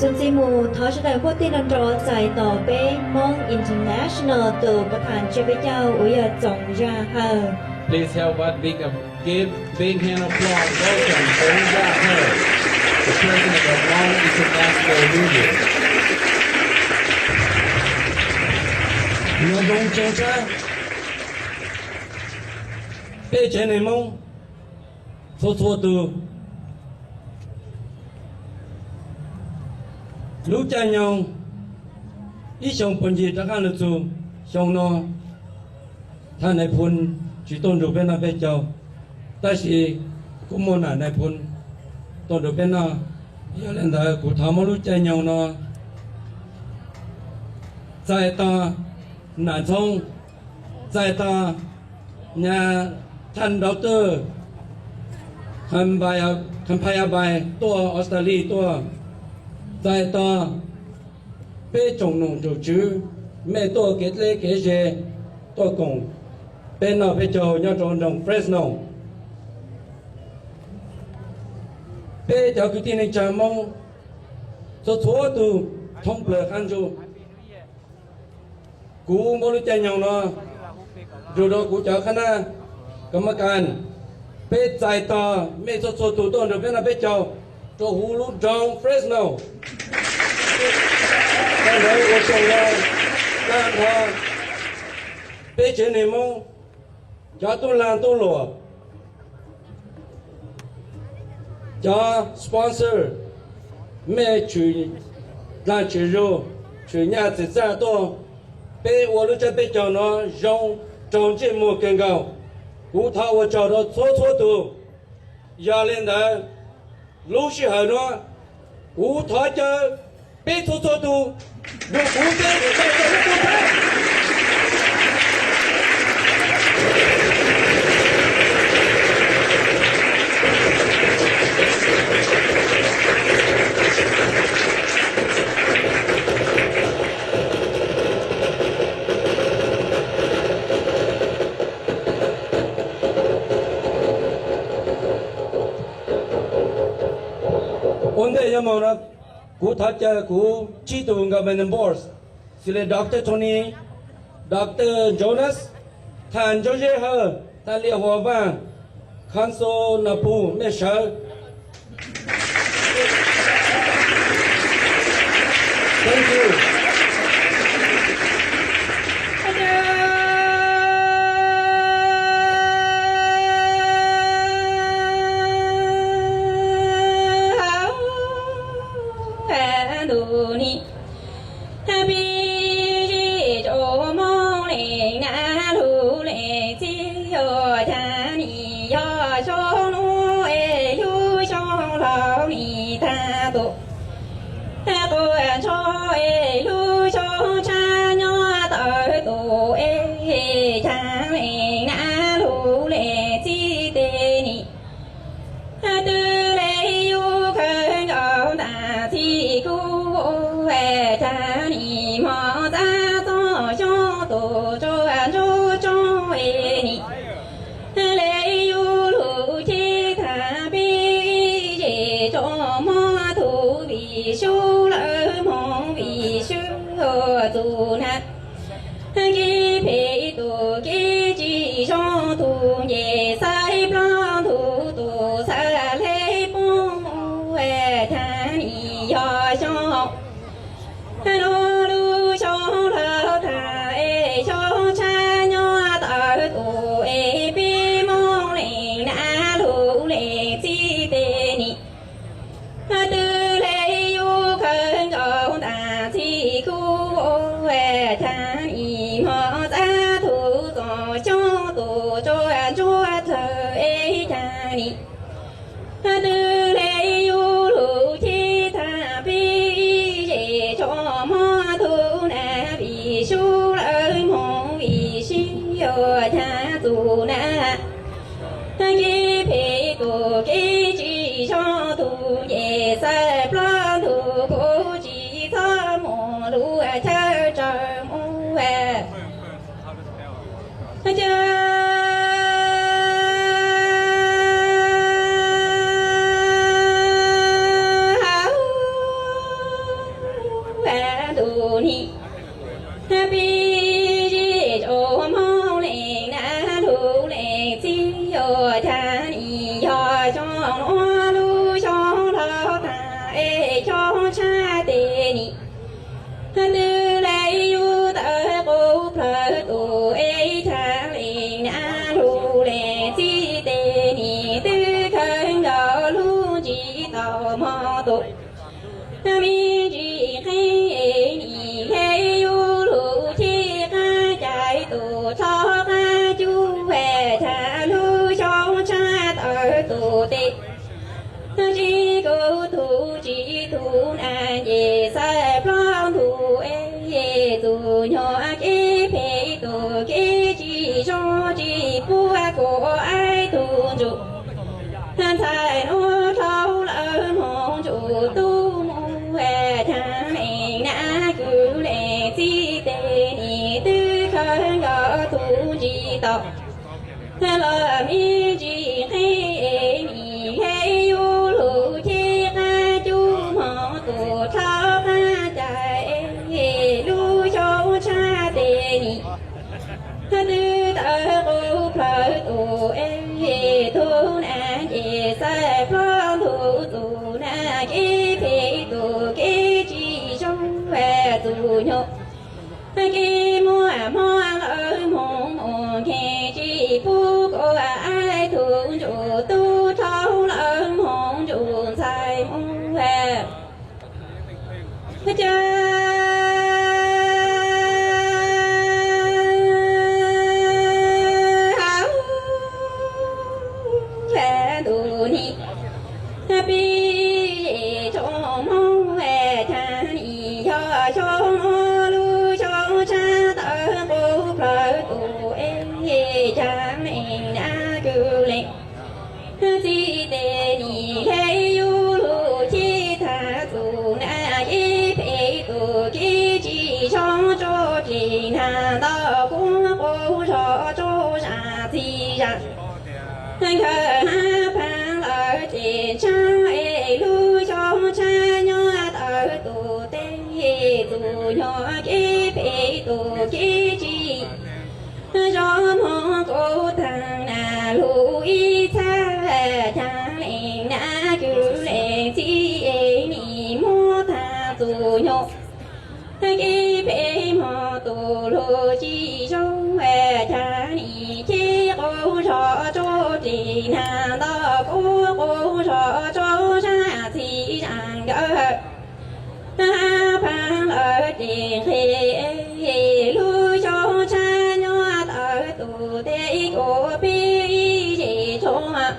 Txuas ntxiv mus thov sawv daws npuaj tij nrov nrov txais tos peb Hmoob International tus pas thas ntsev peb caug uas yog Txoov Zaj Hawj. Please help us big, a give big hand applause, welcome Txoov Zaj Hawj, the president of Hmong International Union. Nyob zoo tsoom saib, peb tsev neeg Hmoob txhua txhua tus, lub caij nyoog ib xyoo puag ncig rov qab los txug xyoo no, thaj nais phoo tsis tuaj nrug peb noj peb caug, tab sis kuj muaj nam nais phoo tuaj nrug peb noj. Yog li ntawd kuv thov muab lub caij nyoog no txais tos nam ntxhoo, txais tos nyab thaj nrov twj, Khamphayabais tuaj Australia tuaj, txais tos peb tsoom nom tsoom tswv, mej tuaj kev dleb kev ze tuaj koom peb noj peb caug nyob rau nroog Fresno. Peb cov kwv tij neej tsa Hmoob txhua txhua tug thoob plawg qab ntuj, kuv muab lub caij nyoog no nrug rau kuv cov qhab nab ka ma kas, peb txais tos mej txhua txhua tug tuaj nrug peb noj peb caug rau huv lub nroog Fresno. Tag nrho ua tsaug ntau, tag nrho peb tsev neeg Hmoob, cov tub lag tub luam, cov sponsor, mej tshwm dlaag tshwm zug, tshwm nyaj txim txaj tuaj, peb ua lub tsab peb caug no zoo raug ntsej muag kawg nkaus. Kuv thov ua tsaug rau txhua txhua tug. Yog li ntawd, lub sij hawm no kuv thov caw peb txhua txhua tug nrug kuv peb txhua txhua tug. Ua ntej yuav moog no, kuv thov caw kuv tsib tug governing board, xws li Doctor Tony, Doctor Jonas, Thaj Ntsuab Zeb Hawj, Thaj Liaj Huas Vaaj, Council Naj Pug, mej sawv. Thank you. Ntuj ni, pib zim rau Moob Leej Nab Lug Leej Txib, yog cas nim yog xyoo nuav es lub xyoo laug nim tag tus, quas ntsho es lub xyoo tshab nyob tawm tus es, cas Leej Nab Lug Leej Txib tej nim twb le yug kawg nkaus ntaag txhij kub, cas nim moog txav txog xyoo tus tsuag ntsuag tsoog es nim le yug lug cheb tag peb zim rua Moob tug vim sub lawm Moob vim sub txug nab kev phem tus kev tsi zoo tug nce xaiv plab ntug tus xav le poob mus, cas nim yog xyoo nuav lub xyoo laug tag es xyoo tshab nyob tawm tus es peb Moob Leej Nab Lug Leej Txib tej nim twb le yug kawg nkaus ntaag txhij kub, cas nim moog txav tug txog xyoo tus tsuag ntsuag tawm es, cas nim twb le yug lug cheb tag peb zim rua Moob tug nab vim sub lawm Moob vim sub, yog cas txug nab kev phem tus kev tsi zoo tug nce xaiv plab ntug kuv tsi txhob moog lug chaw raws Moob caw. Twb hle yus tawv qub plawg tus es tshaj lees na hlub lees txij tes nim twb khaws nkaus lub ntsis tau hmo tus me ntsis qeeb es nim hle yus lub chij qab cais tus txhob qab cub es tshaj lub xyoob tshaj tawv tus tes. Tsis kuv tus tsis tus na ces xav ploj ntug es tus nyuag kev phem tus kev tsis zoo tsis pub kuv aib tus ntsuj. Ntxhais hnub dhau lawm hmoov ntsuj tub mus tshaj lees na kwv lees txij tes nim twb khaws nkaus tus ntsis tau los me ntsis qeeb es nim hle yus lub chij qab cub hmo tus txhob qab cais es lub xyoob tshaj tes nim twb tawv qub plawg tus es tus na ces xav ploj ntug tus na kev phem tus kev tsis zoo tus nyuag kev muaj hmo lawm hmoov mus nkees tsis pub kuv aib tus ntsuj tub dhau lawm hmoov ntsuj ntxhais mus caw hauv ntu ni. Pib tso hmoov tshaj nim yog xyoob lub xyoob tshaj tawv qub plawg tus es tshaj lees na kwv lees txij tes nim hle yus lub chij thaj tus na kev phem tus kev tsis zoo tso dlej na ntau kuv quv zog tso zam txhij zam nkawd hab phaab lawm ces tshaj es lub xyoob tshaj nyob tawv tus teb tus nyuag kev phem tus kev tsis zoo hmoov kuv thaag na lub ib txhab tshaj lees na kwv lees txij es nim muab thaag tus nyuag kev phem hmo tus lub tsis zoo tshaj nim cheb quv zog tso dlej na ntau kuv quv zog tso zam txhij zam nkawd hab phaab lawm ces nqe lub xyoob tshaj nyob tawv tus teb kuv pib ib zes tso hab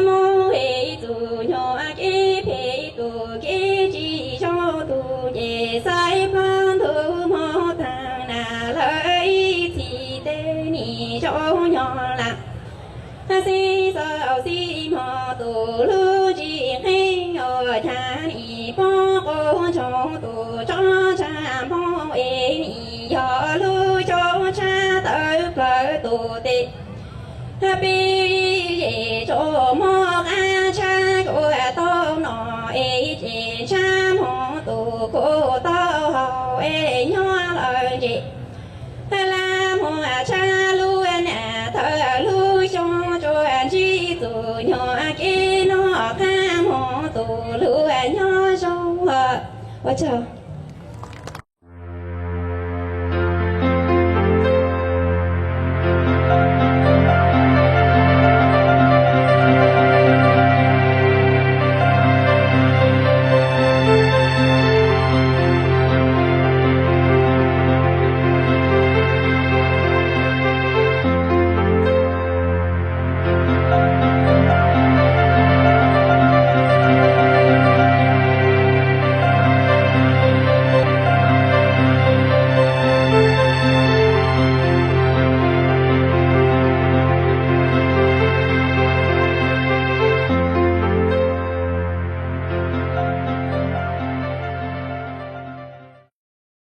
mus es tus nyuag kev phem tus kev tsis zoo tus ces xaiv plab ntug hmo thaag na lawm ib txhij teb nim zoo nyog lam xij xaus xij hmo tus lub tsis qeeb os tshaj nim poob quv ntsoog tus tsob tshaj hmo es nim yog lub xyoob tshaj tawv plawg tus teb pib zes tso hmo qab tshaj kuv tau no es ces tshaj hmo tus kuv tau haus es nyob lawm ntses lab hmo tshaj lub nam thawj lub xyoo tsuas ntsib tus nyuag kev noj qab hmo tus lub nyob zoo ua tsaug.